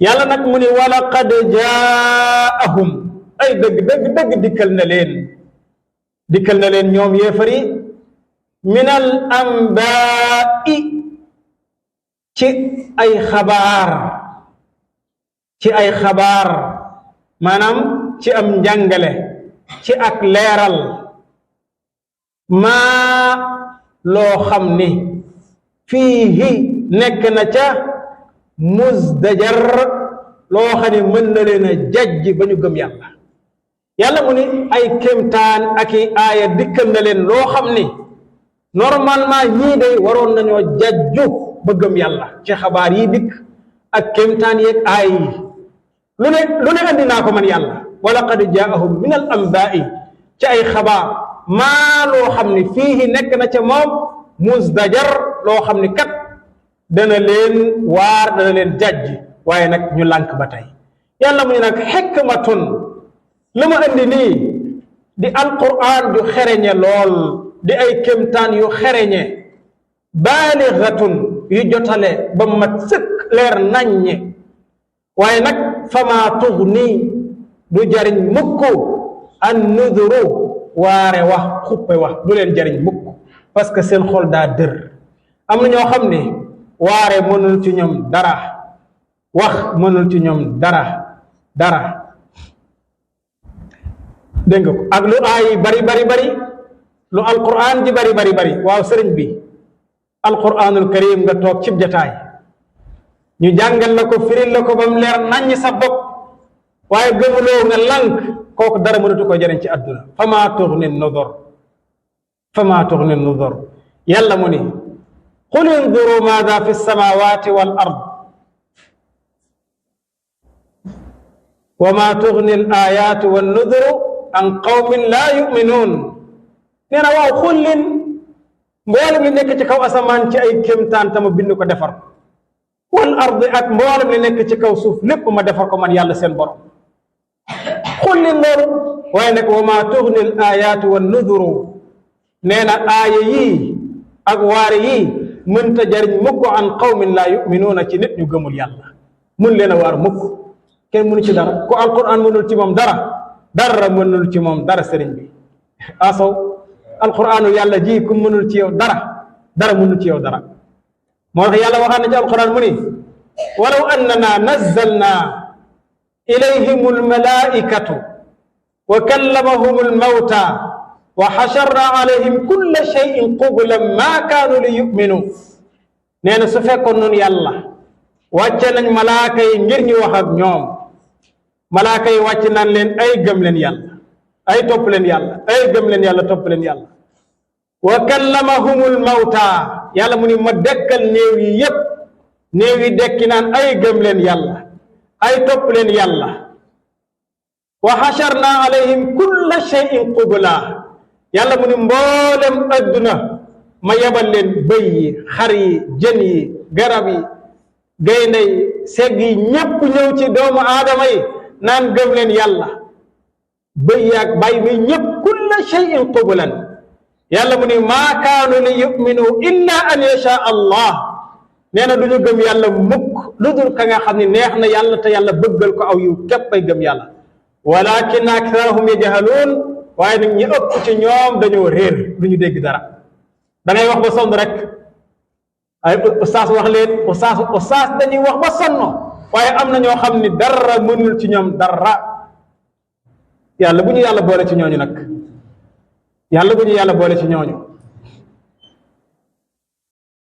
yàlla nag mu ni wala qad jaahum ay dëgg dikkal na leen ñoom yéefari min al anbaai ci ay xabaar maanaam ci am njàngale ci ak leeral maa loo xam ni fiihi nekk na ca muzdajar loo xam ne mën na leen a jajj ba ñu gëm yàlla yàlla mu ni ay kéemtaan ak i aaya dikkal na leen loo xam ni normalement ñii day waroon nañoo jajju ba gëm yàlla ci xabaar yi dikk ak kéemtaan yeeg aay yi lu ne andi naa ko man yàlla wala qad jaahum min al anbaai ci ay xabaar maa loo xam ni fiihi nekk na ca moom muzdajar loo xam ni kat dana leen waar dana leen jajj waaye nag ñu lànk ba tey yàlla mu ne nag xikmatun li ma andi nii di alquran ju xereñe lool di ay kémtaan yu xereñe baaligatun yu jotale ba mat sëkk leer naññe waaye nag fama tugni du jariñ mukk an nuduru waare wax xuppe wax du leen jariñ mukk parce que seen xol daa dër am na ñoo xam ne waare mënul ci ñoom dara wax mënul ci ñoom dara dégg nga ko ak lu aay bari lu alquran ji bari waaw sëriñ bi alquranul karim nga toog cib jataay ñu jàngal la ko firil la ko ba mu leer naññ sa bopp waaye gëmuloo nga lànk kooku dara mënatu ko jëriñ ci àdduna fama tughni nudur yàlla mu ni qul induru maada fi samawati wal ard wa ma tughni al ayatu wan nuduru an qawmin laa yuminuun nee na waaw xullin mboolem li nekk ci kaw asamaan ci ay kéemtaan tama bind ko defar wal ardi ak mboolem li nekk ci kaw suuf lépp ma defar ko man yàlla seen borom xullin loolu waaye nag wa maa tughni al ayaatu wan nuduru nee na aaya yii ak waare yii mënta jariñ mukk an qawmin laa yuminuuna ci nit ñu gëmul yàlla mun leen a waar mukk kenn mënu ci dara ku alquran mënul ci moom dara mënul ci moom dara sëriñ bi asow alquranu yàlla ji ku mënul ci yow dara mënul ci yow dara moo tax yàlla waxaan na ci alquran mu ni walaw annana nazzalna ilayhim almalaikatu wa kallamahum almawta wa xasharna alayhim kulla shay'in qublan ma kaanu li yuminu nee na su fekkoon noonu yàlla wàcce nañ malaaka yi ngir ñu wax ak ñoom malaaka yi wàcc naan leen ay gëm leen yàlla ay topp leen yàlla ay gëm leen yàlla topp leen yàlla wa kallamahumul mawta yàlla mu ni ma dekkal néew yi yépp néew yi dekki naan ay gëm leen yàlla ay topp leen yàlla wa xasharna alayhim kulla shay'in qubla yàlla mu ni mboolem adduna ma yebal leen bëy yi xar yi jën yi garab yi gaynde yi segg yi ñépp ñëw ci doomu aadama yi naan gëm leen yàlla bëy yaag bàyyi mi ñëpp kulla shay'in qublan yàlla mu ni maa kaanu li yuminu illa an yasha allah nee na du ñu gëm yàlla mukk lu dul ka nga xam ne neex na yàlla te yàlla bëggal ko aw yiw képp ay gëm yàlla walakin aktharahum yajhaluun waaye nag ñi ëpp ci ñoom dañoo réer du ñu dégg dara da ngay wax ba sonn rek ay ustaas wax leen ustaas dañuy wax ba sonno waaye am na ñoo xam ni dara mënul ci ñoom dara yàlla bu ñu yàlla boole ci ñooñu nag yàlla bu ñu yàlla boole ci ñooñu